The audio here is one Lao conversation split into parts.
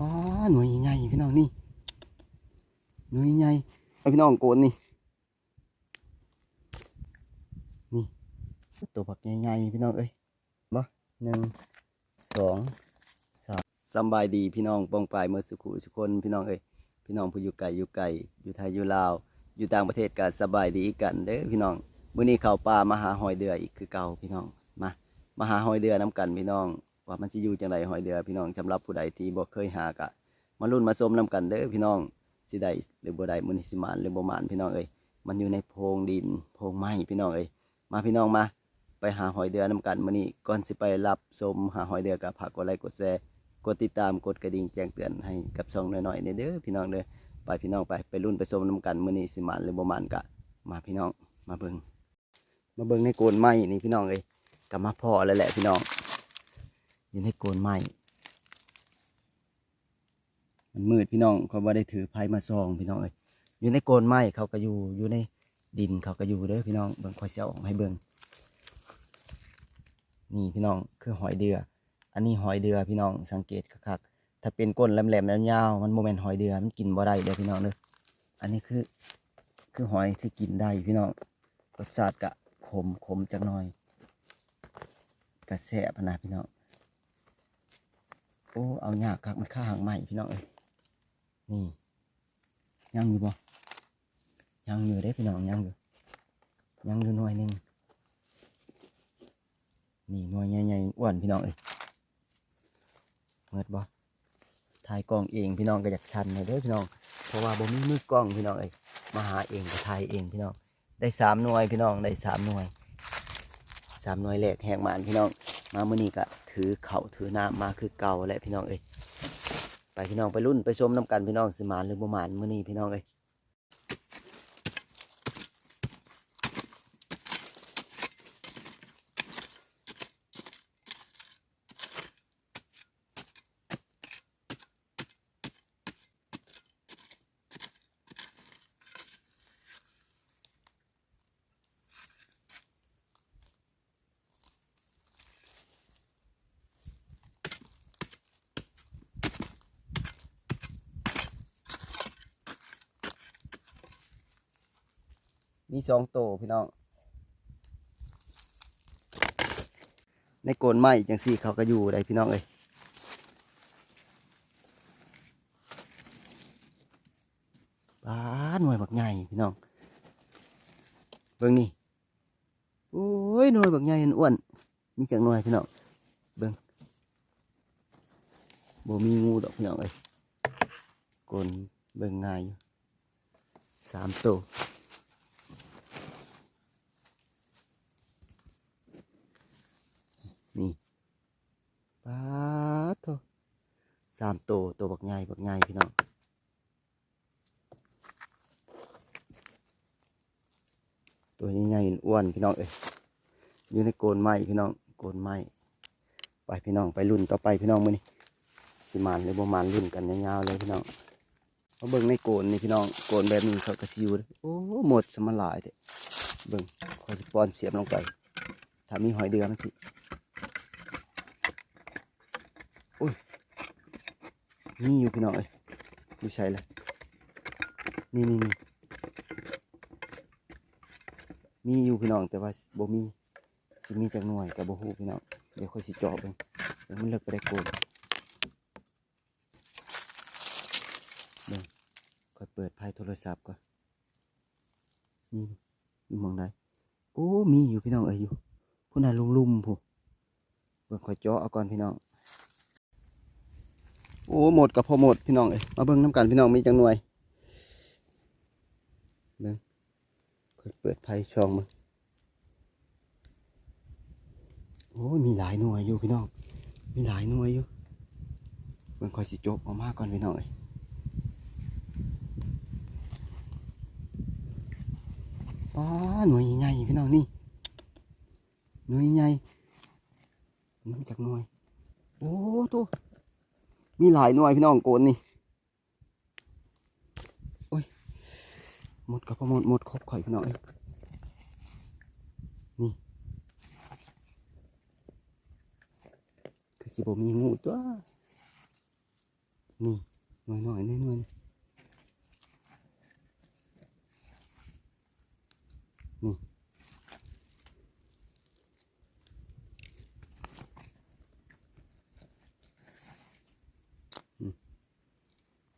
ອ້າ ໜ່ວຍໃຫຍ່ໆ ພີ່ນ້ອງ ນີ້ ໜ່ວຍໃຫຍ່ ເອົາ ພີ່ນ້ອງ ໂກນນີ້ ນີ້ ໂຕບັກໃຫຍ່ໆ ພີ່ນ້ອງເອີຍ ເຫັນບໍ່ ໜຶ່ງ ສອງ ສາມ ສຳບາຍດີພີ່ນ້ອງປ້ອງປາຍໝົດສູ່ຜູ້ສູ່ຄົນ ພີ່ນ້ອງເອີຍ ພີ່ນ້ອງຜູ້ຢູ່ໃກ້ຢູ່ໃກ້ ຢູ່ໄທຢູ່ລາວ ຢູ່ຕ່າງປະເທດກໍສະບາຍດີຄືກັນເດີພີ່ນ້ອງ. ມື້ນີ້ເຂົ້າປ່າມາຫາຫອຍເດືອອີກຄືເກົ່າພີ່ນ້ອງ ມາ ມາຫາຫອຍເດືອນຳກັນພີ່ນ້ອງ ວ່າມັນຊິຢູ່ຈັ່ງໃດຫອຍເດືອພີ່ນ້ອງ. ສຳລັບຜູ້ໃດທີ່ບໍ່ເຄີຍຫາກໍມາລຸ້ນມາຊົມນຳກັນເດີພີ່ນ້ອງ ຊິໄດ້ຫຼືບໍ່ໄດ້ ມື້ນີ້ຊິໝານຫຼືບໍ່ໝານພີ່ນ້ອງເອີຍ. ມັນຢູ່ໃນໂພງດິນໂພງໄມ້ພີ່ນ້ອງເອີຍ. ມາພີ່ນ້ອງມາ ໄປຫາຫອຍເດືອນຳກັນມື້ນີ້. ກ່ອນຊິໄປຮັບຊົມຫາຫອຍເດືອກໍຝາກກົດໄລກົດແຊ ກົດຕິດຕາມ ກົດກະດິ່ງແຈ້ງເຕືອນໃຫ້ກັບຊ່ອງນ້ອຍໆ ແດ່ເດີພີ່ນ້ອງເດີ. ໄປພີ່ນ້ອງໄປ ໄປລຸ້ນໄປຊົມນຳກັນ ມື້ນີ້ຊິໝານຫຼືບໍ່ໝານກໍມາພີ່ນ້ອງ ມາເບິ່ງ ມາເບິ່ງໃນໂກນໄມ້ນີ້ພີ່ນ້ອງເອີຍ. ກໍມາພໍ້ແລ້ວແຫຼະພີ່ນ້ອງ ຢູ່ໃນໂກນໄມ້. ມັນມືດພີ່ນ້ອງ ຂ້ອຍບໍ່ໄດ້ຖືໄຟມາສ່ອງພີ່ນ້ອງເອີຍ. ຢູ່ໃນໂກນໄມ້ເຂົາກໍຢູ່ ຢູ່ໃນດິນເຂົາກໍຢູ່ເດີພີ່ນ້ອງ. ເບິ່ງ ຂ້ອຍຊິເອົາອອກໃຫ້ເບິ່ງ ນີ້ພີ່ນ້ອງ ຄືຫອຍເດືອ. ອັນນີ້ຫອຍເດືອພີ່ນ້ອງ ສັງເກດຄັກໆ ຖ້າເປັນກົ້ນແຫຼມໆ ຍາວໆ ມັນບໍ່ແມ່ນຫອຍເດືອ ມັນກິນບໍ່ໄດ້ເດີພີ່ນ້ອງເດີ. ອັນນີ້ຄື ຄືຫອຍທີ່ກິນໄດ້ພີ່ນ້ອງ. ລົດຊາດກະຂົມ ຂົມຈັກໜ່ອຍ ກະແຊບຫັ້ນນະພີ່ນ້ອງ. ໂອ້ ເອົາຍາກຄັກ ມັນຄາຫາກໄມ້ພີ່ນ້ອງເອີຍ. ນີ້ ຍັງຢູ່ບໍ່? ຍັງຢູ່ເດ້ພີ່ນ້ອງ ຍັງຢູ່ ຍັງຢູ່ໜ່ວຍໜຶ່ງ. ນີ້ໜ່ວຍໃຫຍ່ໆ ອ້ວນພີ່ນ້ອງເອີຍ. ໝົດບໍ່? ຖ່າຍກ້ອງເອງພີ່ນ້ອງກໍຢາກສັ່ນແດ່ເດີພີ່ນ້ອງ ເພາະວ່າບໍ່ມີມືກ້ອງພີ່ນ້ອງເອີຍ. ມາຫາເອງກໍຖ່າຍເອງພີ່ນ້ອງ. ໄດ້ສາມໜ່ວຍພີ່ນ້ອງ ໄດ້ສາມໜ່ວຍ ສາມໜ່ວຍແລກແຮກໝານພີ່ນ້ອງ. ມາມື້ນີ້ກໍຖືເຂົ້າຖືນ້ຳມາຄືເກົ່າແຫຼະພີ່ນ້ອງເອີຍ. ໄປພີ່ນ້ອງ ໄປລຸ້ນໄປຊົມນຳກັນພີ່ນ້ອງ ຊິໝານຫຼືບໍ່ໝານມື້ນີ້ພີ່ນ້ອງເອີຍ. ມີສອງໂຕພີ່ນ້ອງ ໃນໂກນໄມ້ຈັ່ງຊີ້ເຂົາກໍຢູ່ໄດ້ພີ່ນ້ອງເອີຍ. ປາດ ໜ່ວຍບັກໃຫຍ່ພີ່ນ້ອງ ເບິ່ງນີ້. ໂອ້ຍ ໜ່ວຍບັກໃຫຍ່ອ້ວນໆ ມີຈັກໜ່ວຍພີ່ນ້ອງ ເບິ່ງ ບໍ່ມີງູດອກພີ່ນ້ອງເອີຍ. ໂກນເບິ່ງງ່າຍຢູ່ ສາມໂຕ ນີ້ ປາດໂທ້ ສາມໂຕ ໂຕບັກໃຫຍ່ ບັກໃຫຍ່ພີ່ນ້ອງ. ໂຕໃຫຍ່ໆ ອ້ວນໆ ພີ່ນ້ອງເອີຍ ຢູ່ໃນໂກນໄມ້ພີ່ນ້ອງ ໂກນໄມ້. ໄປພີ່ນ້ອງ ໄປລຸ້ນຕໍ່ໄປພີ່ນ້ອງ ມື້ນີ້ຊິໝານຫຼືບໍ່ໝານ ລຸ້ນກັນຍາວໆ ເລີຍພີ່ນ້ອງ. ມາເບິ່ງໃນໂກນນີ້ພີ່ນ້ອງ ໂກນແບບນີ້ເຂົາກໍຊິຢູ່. ໂອ້ ມົດສະມາຫຼາຍແທ້ ເບິ່ງ ຂ້ອຍຊິປ້ອນສຽມລົງໄປ ຖ້າມີຫອຍເດືອມັນຊິ ໂອ້ຍ ມີຢູ່ພີ່ນ້ອງເອີຍ ຢູ່ໃສລະ ນີ້ໆໆ ມີຢູ່ພີ່ນ້ອງ ແຕ່ວ່າບໍ່ມີ ຊິມີຈັກໜ່ວຍກໍບໍ່ຮູ້ພີ່ນ້ອງ. ດຽວຂ້ອຍຊິເຈາະເບິ່ງ ເບິ່ງມັນເລິກປານໃດໂກນ. ເບິ່ງ ຂ້ອຍເປີດໄຟໂທລະສັບກ່ອນ ມີຢູ່ໝ່ອງໃດ? ໂອ້ ມີຢູ່ພີ່ນ້ອງເອີຍ ຢູ່ພຸ້ນນະ ລຸ່ມໆ ພຸ້ນ. ເບິ່ງ ຂ້ອຍເຈາະເອົາກ່ອນພີ່ນ້ອງ. ໂອ້ ມົດກໍພໍມົດພີ່ນ້ອງເອີຍ ມາເບິ່ງນຳກັນພີ່ນ້ອງ ມີຈັກໜ່ວຍ ເບິ່ງ ຂ້ອຍເປີດໄຟສ່ອງເບິ່ງ. ໂອ້ຍ ມີຫຼາຍໜ່ວຍຢູ່ພີ່ນ້ອງ ມີຫຼາຍໜ່ວຍຢູ່. ເບິ່ງ ຂ້ອຍຊິຈົກອອກມາກ່ອນພີ່ນ້ອງເອີຍ. ປ້າ ໜ່ວຍໃຫຍ່ໆ ພີ່ນ້ອງ ນີ້ ໜ່ວຍໃຫຍ່ ມີຈັກໜ່ວຍ? ໂອ້ໂຕ ມີຫຼາຍໜ່ວຍພີ່ນ້ອງ ໂກນນີ້. ໂອ້ຍ ມົດກໍບໍ່ມົດ ມົດຄົບຂ້ອຍພີ່ນ້ອງເອີຍ. ນີ້ ຄືຊິບໍ່ມີງູດຕົວະ. ນີ້ ໜ່ວຍນ້ອຍນີ້ ໜ່ວຍນີ້ ນີ້ ອືມ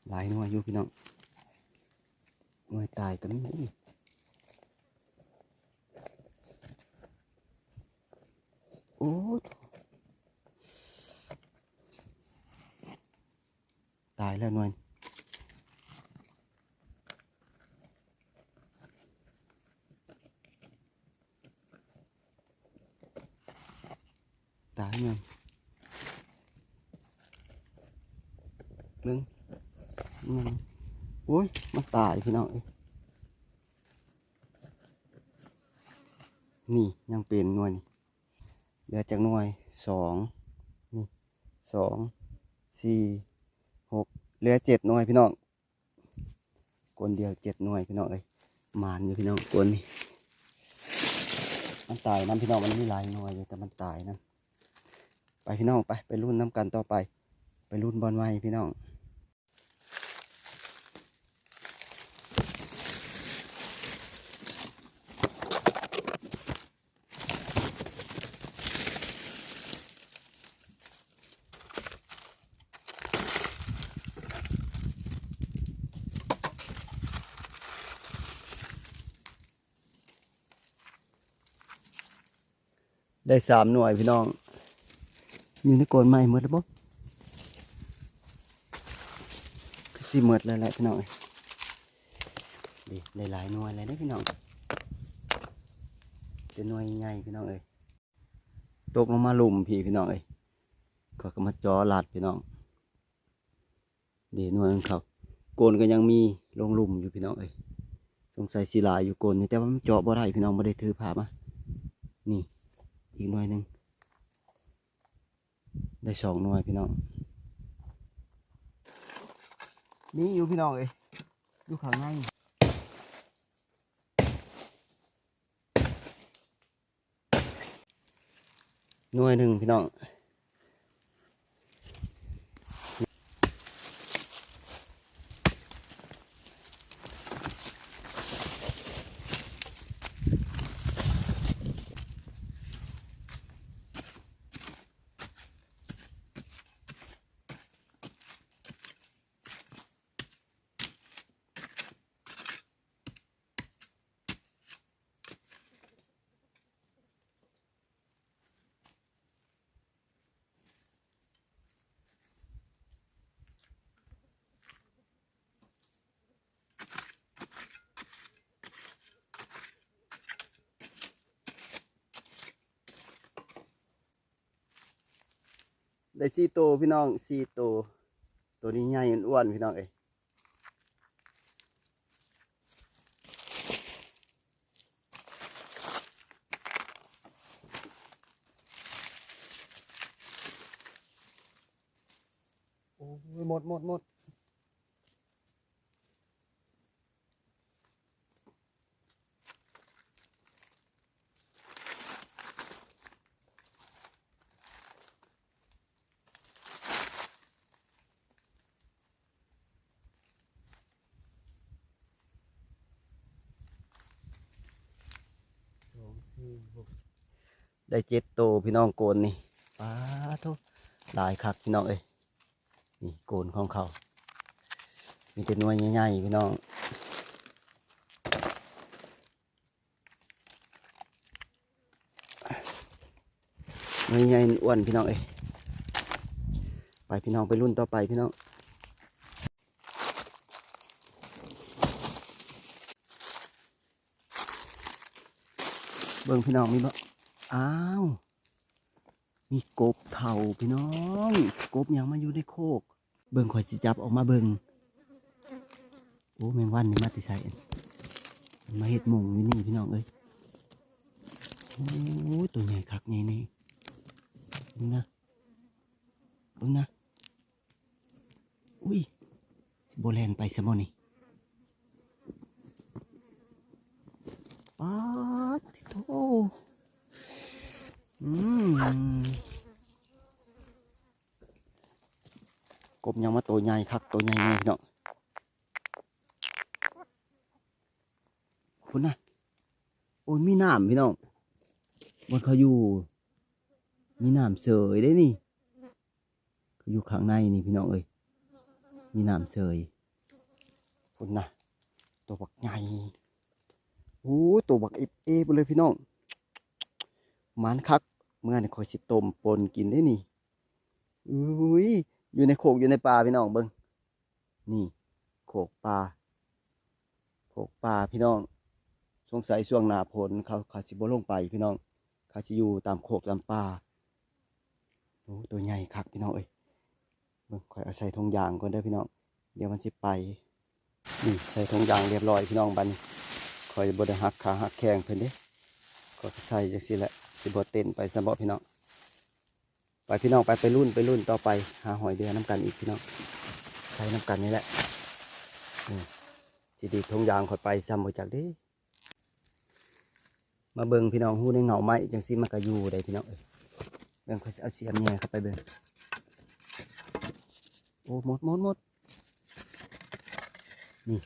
ຫຼາຍໜ່ວຍຢູ່ພີ່ນ້ອງ ໜ່ວຍຕາຍກໍມີ. ໂອ້ ຕາຍແລ້ວໜ່ວຍ ຕາຍແມ່ນ ເບິ່ງ ອືມ ໂອ້ຍ ມັນຕາຍພີ່ນ້ອງເອີຍ ນີ້ຍັງເປັນໜ່ວຍນີ້ ເຫຼືອຈັກໜ່ວຍ ສອງ ນີ້ ສອງ ສີ່ ຫົກ ເຫຼືອເຈັດໜ່ວຍພີ່ນ້ອງ. ກົນດຽວເຈັດໜ່ວຍພີ່ນ້ອງເອີຍ ໝານຢູ່ພີ່ນ້ອງ ກົນນີ້ ມັນຕາຍນຳພີ່ນ້ອງ ມັນມີຫຼາຍໜ່ວຍຢູ່ ແຕ່ມັນຕາຍນຳ. ໄປພີ່ນ້ອງ ໄປ ໄປລຸ້ນນຳກັນຕໍ່ໄປ ໄປລຸ້ນບ່ອນໃໝ່ພີ່ນ້ອງ. ໄດ້ສາມໜ່ວຍພີ່ນ້ອງ ຢູ່ໃນໂກນໃໝ່ໝົດແລ້ວບໍ່? ຄືຊິໝົດແລ້ວແຫຼະພີ່ນ້ອງເອີຍ ນີ້ ໄດ້ຫຼາຍໜ່ວຍແລ້ວເດ້ພີ່ນ້ອງ ເປັນໜ່ວຍໃຫຍ່ພີ່ນ້ອງເອີຍ. ຕົກລົງມາລຸ່ມພີ້ພີ່ນ້ອງເອີຍ ຂ້ອຍກໍມາຈໍລັດພີ່ນ້ອງ ເດ ໜ່ວຍຂອງເຂົາ ໂກນກໍຍັງມີລົງລຸ່ມຢູ່ພີ່ນ້ອງເອີຍ ສົງໄສຊິຫຼາຍຢູ່ໂກນນີ້ ແຕ່ວ່າມັນເຈາະບໍ່ໄດ້ພີ່ນ້ອງ ບໍ່ໄດ້ຖືພາມາ ນີ້ ອີກໜ່ວຍໜຶ່ງ ໄດ້ສອງໜ່ວຍພີ່ນ້ອງ ມີຢູ່ພີ່ນ້ອງເອີຍ ຢູ່ຂ້າງໃນ ໜ່ວຍໜຶ່ງພີ່ນ້ອງ ໄດ້ສີ່ໂຕພີ່ນ້ອງ ສີ່ໂຕ ໂຕນີ້ໃຫຍ່ອ້ວນໆ ພີ່ນ້ອງເອີຍ ໂອ້ຍ ໝົດ ໝົດ ໝົດ. ສອງ ສີ່ ຫົກ ໄດ້ເຈັດໂຕພີ່ນ້ອງ ໂກນນີ້ ປາໂທ້ ຫຼາຍຄັກພີ່ນ້ອງເອີຍ. ນີ້ໂກນຂອງເຂົາ ມີແຕ່ໜ່ວຍໃຫຍ່ໆ ພີ່ນ້ອງ ໜ່ວຍໃຫຍ່ອ້ວນ ພີ່ນ້ອງເອີຍ. ໄປພີ່ນ້ອງ ໄປລຸ້ນຕໍ່ໄປພີ່ນ້ອງ ເບິ່ງພີ່ນ້ອງ ມີບໍ່? ອ້າວ ມີກົບເຖົ້າພີ່ນ້ອງ ກົບຫຍັງມາຢູ່ໃນໂຄກ ເບິ່ງຂ້ອຍຊິຈັບອອກມາເບິ່ງ. ໂອ້ ແມງວັນນີ້ມາແຕ່ໃສ? ມາເຮັດມຸງຢູ່ນີ້ພີ່ນ້ອງເອີຍ. ໂອ້ ໂຕໃຫຍ່ຄັກໃຫຍ່ແນ່ ເບິ່ງນະ ເບິ່ງນະ. ອຸ້ຍ ຊິບໍ່ແລ່ນໄປຊະບໍ່ນີ້? ປາດໂທ້ ອືມ ກົບຫຍັງມາ ໂຕໃຫຍ່ຄັກ ໂຕໃຫຍ່ແນ່ພີ່ນ້ອງ. ພຸ້ນນະ ໂອ້ຍ ມີນ້ຳພີ່ນ້ອງ ບ່ອນເຂົາຢູ່ ມີນ້ຳເສີຍເດ້ນີ້. ເຂົາຢູ່ຂ້າງໃນນີ້ພີ່ນ້ອງເອີຍ ມີນ້ຳເສີຍ. ພຸ້ນນະ ໂຕບັກໃຫຍ່ ໂອ້ ໂຕບັກເອບເອພຸ້ນເລີຍພີ່ນ້ອງ. ໝານຄັກ ມື້ນີ້ຂ້ອຍຊິຕົ້ມປົ່ນກິນເດ້ນີ້. ອຸ້ຍ ຢູ່ໃນໂຄກຢູ່ໃນປ່າພີ່ນ້ອງເບິ່ງ. ນີ້ ໂຄກປ່າ ໂຄກປ່າພີ່ນ້ອງ. ສົງໄສຊ່ວງໜ້າຝົນເຂົາ ເຂົາຊິບໍ່ລົງໄປພີ່ນ້ອງ ເຂົາຊິຢູ່ຕາມໂຄກຕາມປ່າ. ໂອ້ ໂຕໃຫຍ່ຄັກພີ່ນ້ອງເອີຍ. ເບິ່ງ ຂ້ອຍເອົາໃສ່ຖົງຢາງກ່ອນເດີພີ່ນ້ອງ ດຽວມັນຊິໄປ. ນີ້ ໃສ່ຖົງຢາງຮຽບຮ້ອຍພີ່ນ້ອງ. ບາດນີ້ຂ້ອຍບໍ່ໄດ້ຫັກຂາຫັກແຂ້ງເພິ່ນເດ້ ຂ້ອຍກໍໃສ່ຈັ່ງຊີ້ແຫຼະ ຊິບໍ່ເຕັ້ນໄປຊະເບາະພີ່ນ້ອງ. ໄປພີ່ນ້ອງ ໄປ ໄປລຸ້ນ ໄປລຸ້ນຕໍ່ໄປ ຫາຫອຍເດືອນຳກັນອີກພີ່ນ້ອງ ໃສ່ນຳກັນນີ້ແຫຼະ. ນີ້ ຊິດີດຖົງຢາງຂ້ອຍໄປຊ້ຳບໍ່ຈັກເດ້. ມາເບິ່ງພີ່ນ້ອງ ຮູໃນເຫງົ້າໄມ້ຈັ່ງຊີ້ມັນກໍຢູ່ໄດ໋ພີ່ນ້ອງເອີຍ. ເບິ່ງ ຂ້ອຍຊິເອົາສຽມແຍ່ເຂົ້າໄປເບິ່ງ. ໂອ້ ໝົດ ໝົດ ໝົດ. ນີ້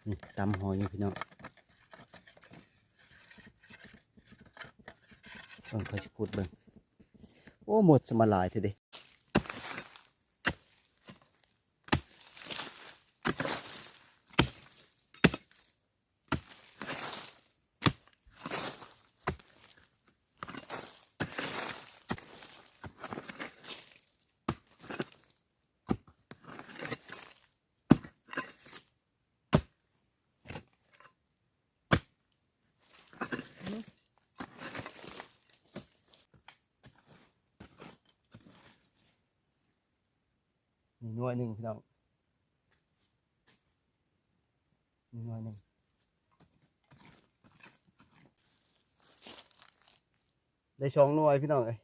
ນີ້ ຕຳຫອຍຢູ່ພີ່ນ້ອງ. ເບິ່ງ ຂ້ອຍຊິຂຸດເບິ່ງ. ໂອ້ ໝົດ ສະມາຫຼາຍແທ້ເດ້. ນີ້ໜ່ວຍໜຶ່ງພີ່ນ້ອງ ນີ້ໜ່ວຍໜຶ່ງ ໄດ້ສອງໜ່ວຍພີ່ນ້ອງເອີຍ.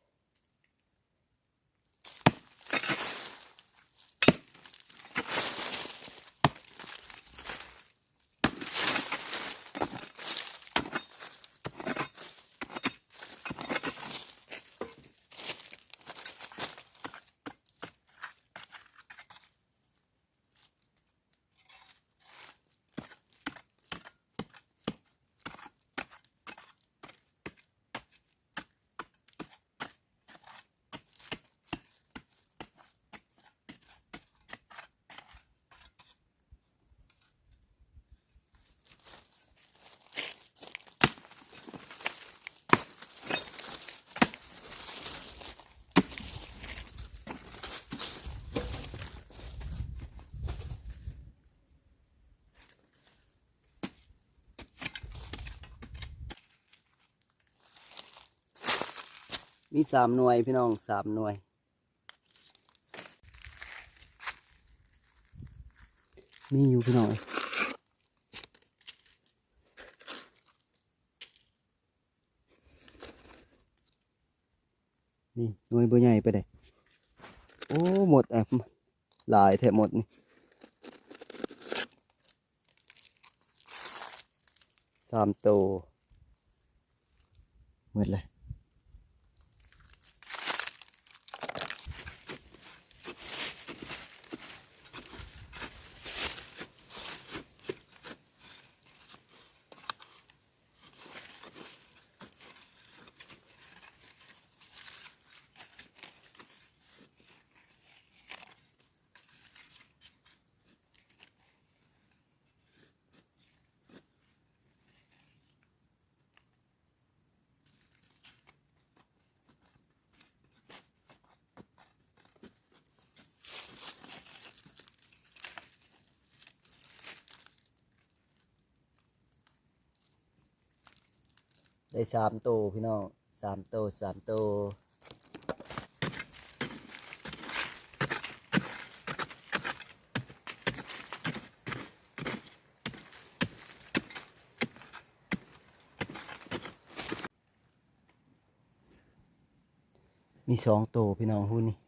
ມີສາມໜ່ວຍພີ່ນ້ອງ ສາມໜ່ວຍ. ມີຢູ່ພີ່ນ້ອງເອີຍ ນີ້ໜ່ວຍບໍ່ໃຫຍ່ປານໃດ. ໂອ້ ໝົດ ຫຼາຍແທ້ໝົດນີ້. ສາມໂຕ ໝົດແລ້ວ. ໄດ້ສາມໂຕພີ່ນ້ອງ ສາມໂຕ ສາມໂຕ. ມີສອງໂຕພີ່ນ້ອງ ຫູນີ້. ໂ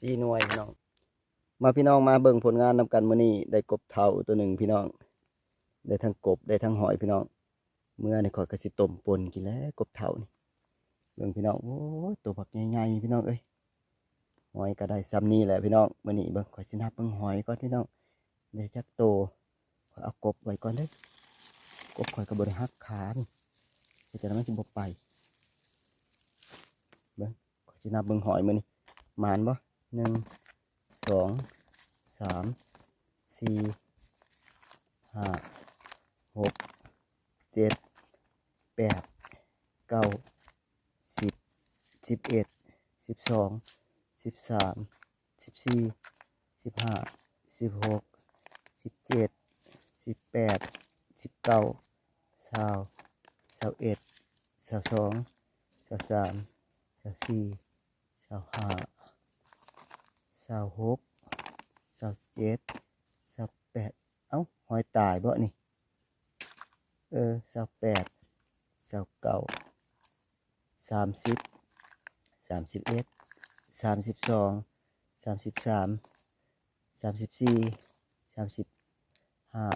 ສີ່ໜ່ວຍພີ່ນ້ອງ. ມາພີ່ນ້ອງ ມາເບິ່ງຜົນງານນຳກັນ. ມື້ນີ້ໄດ້ກົບເຖົ້າໂຕໜຶ່ງພີ່ນ້ອງ, ໄດ້ທັງກົບໄດ້ທັງຫອຍພີ່ນ້ອງ. ເມື່ອນີ້ຂ້ອຍກໍຊິຕົ້ມປົ່ນກິນແຫຼະ ກົບເຖົ້ານີ້. ເບິ່ງພີ່ນ້ອງ ໂອ້ຍ ໂຕບັກໃຫຍ່ໆ ພີ່ນ້ອງເອີຍ. ຫອຍກໍໄດ້ຊ່ຳນີ້ແຫຼະພີ່ນ້ອງ. ມື້ນີ້ເບິ່ງ ຂ້ອຍຊິນັບເບິ່ງຫອຍກ່ອນພີ່ນ້ອງ ໄດ້ຈັກໂຕ. ຂ້ອຍເອົາກົບໄວ້ກ່ອນເດີ້. ກົບຂ້ອຍກໍບໍ່ໄດ້ຫັກຂານີ້ ເຮັດຈັ່ງໃດມັນຊິບໍ່ໄປ. ເບິ່ງ ຂ້ອຍຊິນັບເບິ່ງຫອຍມື້ນີ້ ໝານບໍ່? ໜຶ່ງ ສອງ ສາມ ສີ່ ຫ້າ ຫົກ ເຈັດ ແປດ ເກົ້າ ສິບ ສິບເອັດ ສິບສອງ ສິບສາມ ສິບສີ່ ສິບຫ້າ ສິບຫົກ ສິບເຈັດ ສິບແປດ ສິບເກົ້າ ຊາວ ຊາວເອັດ ຊາວສອງ ຊາວສາມ ຊາວສີ່ ຊາວຫ້າ ຊາວຫົກ ຊາວເຈັດ ຊາວແປດ. ເອົ້າ ຫອຍຕາຍບໍ່ນີ້? ເອີ ຊາວແປດ ຊາວເກົ້າ ສາມສິບ ສາມສິບເອັດ ສາມສິບສອງ ສາມສິບສາມ ສາມສິບສີ່ ສາມສິບຫ້າ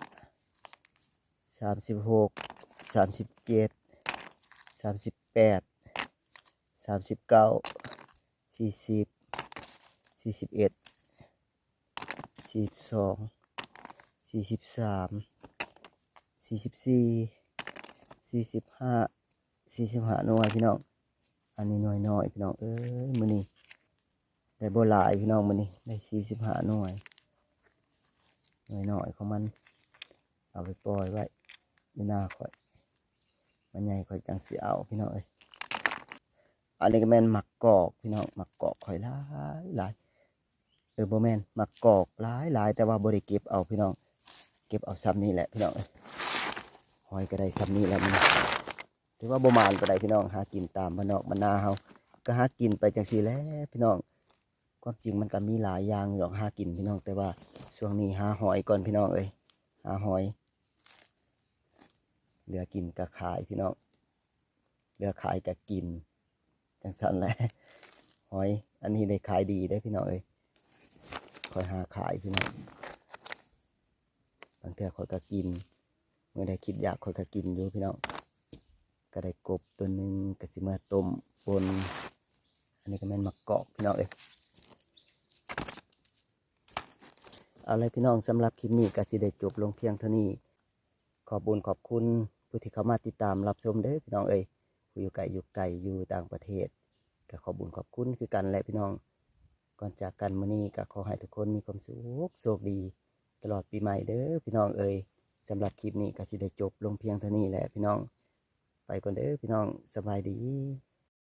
ສາມສິບຫົກ ສາມສິບເຈັດ ສາມສິບແປດ ສາມສິບເກົ້າ ສີ່ສິບ ສີ່ສິບເອັດ ສີ່ສິບສອງ ສີ່ສິບສາມ ສີ່ສິບສີ່ ສີ່ສິບຫ້າ ສີ່ສິບຫ້າໜ່ວຍພີ່ນ້ອງ. ອັນນີ້ໜ່ວຍນ້ອຍພີ່ນ້ອງເອີຍ. ມື້ນີ້ໄດ້ບໍ່ຫຼາຍພີ່ນ້ອງ, ມື້ນີ້ໄດ້ສີ່ສິບຫ້າໜ່ວຍ. ໜ່ວຍນ້ອຍຂອງມັນເອົາໄປປ່ອຍໄວ້ຢູ່ນາຂ້ອຍ, ມັນໃຫຍ່ຂ້ອຍຈັ່ງຊິເອົາພີ່ນ້ອງເອີຍ. ອັນນີ້ກໍແມ່ນໝາກກອກພີ່ນ້ອງ, ໝາກກອກຂ້ອຍຫຼາຍຫຼາຍ. ເອີ ບໍ່ແມ່ນ ໝາກກອກຫຼາຍໆ ແຕ່ວ່າບໍ່ໄດ້ເກັບເອົາພີ່ນ້ອງ, ເກັບເອົາຊ່ຳນີ້ແຫຼະພີ່ນ້ອງເອີຍ. ຫອຍກໍໄດ້ຊ່ຳນີ້ແຫຼະມື້ນີ້, ຖືວ່າບໍ່ໝານປານໃດພີ່ນ້ອງ. ຫາກິນຕາມບ້ານນອກບ້ານນາເຮົາ ກໍຫາກິນໄປຈັ່ງຊີ້ແຫຼະພີ່ນ້ອງ. ຄວາມຈິງມັນກໍມີຫຼາຍຢ່າງດອກຫາກິນພີ່ນ້ອງ, ແຕ່ວ່າຊ່ວງນີ້ຫາຫອຍກ່ອນພີ່ນ້ອງເອີຍ, ຫາຫອຍ. ເຫຼືອກິນກໍຂາຍພີ່ນ້ອງ, ເຫຼືອຂາຍກໍກິນ, ຈັ່ງຊັ້ນແຫຼະ. ຫອຍອັນນີ້ໄດ້ຂາຍດີເດ້ພີ່ນ້ອງເອີຍ, ຂ້ອຍຫາຂາຍພີ່ນ້ອງ. ບາງເທື່ອຂ້ອຍກໍກິນ, ມື້ໃດຄິດຢາກຂ້ອຍກໍກິນຢູ່ພີ່ນ້ອງ. ກໍໄດ້ກົບຕົວໜຶ່ງ ກໍຊິເມືອຕົ້ມປົ່ນ. ອັນນີ້ກໍແມ່ນໝາກກອກພີ່ນ້ອງເອີຍ. ເອົາລະພີ່ນ້ອງ, ສຳລັບຄລິບນີ້ກໍຊິໄດ້ຈົບລົງພຽງເທົ່ານີ້. ຂອບບຸນຂອບຄຸນຜູ້ທີ່ເຂົ້າມາຕິດຕາມຮັບຊົມເດີພີ່ນ້ອງເອີຍ, ຜູ້ຢູ່ໃກ້ຢູ່ໄກ ຢູ່ຕ່າງປະເທດ ກໍຂອບບຸນຂອບຄຸນຄືກັນແຫຼະພີ່ນ້ອງ. ກ່ອນຈາກກັນມື້ນີ້ກໍຂໍໃຫ້ທຸກຄົນມີຄວາມສຸກໂຊກດີຕະຫຼອດປີໃໝ່ເດີພີ່ນ້ອງເອີຍ. ສຳລັບຄລິບນີ້ກໍຊິໄດ້ຈົບລົງພຽງເທົ່ານີ້ແຫຼະພີ່ນ້ອງ. ໄປກ່ອນເດີພີ່ນ້ອງ, ສະບາຍດີ.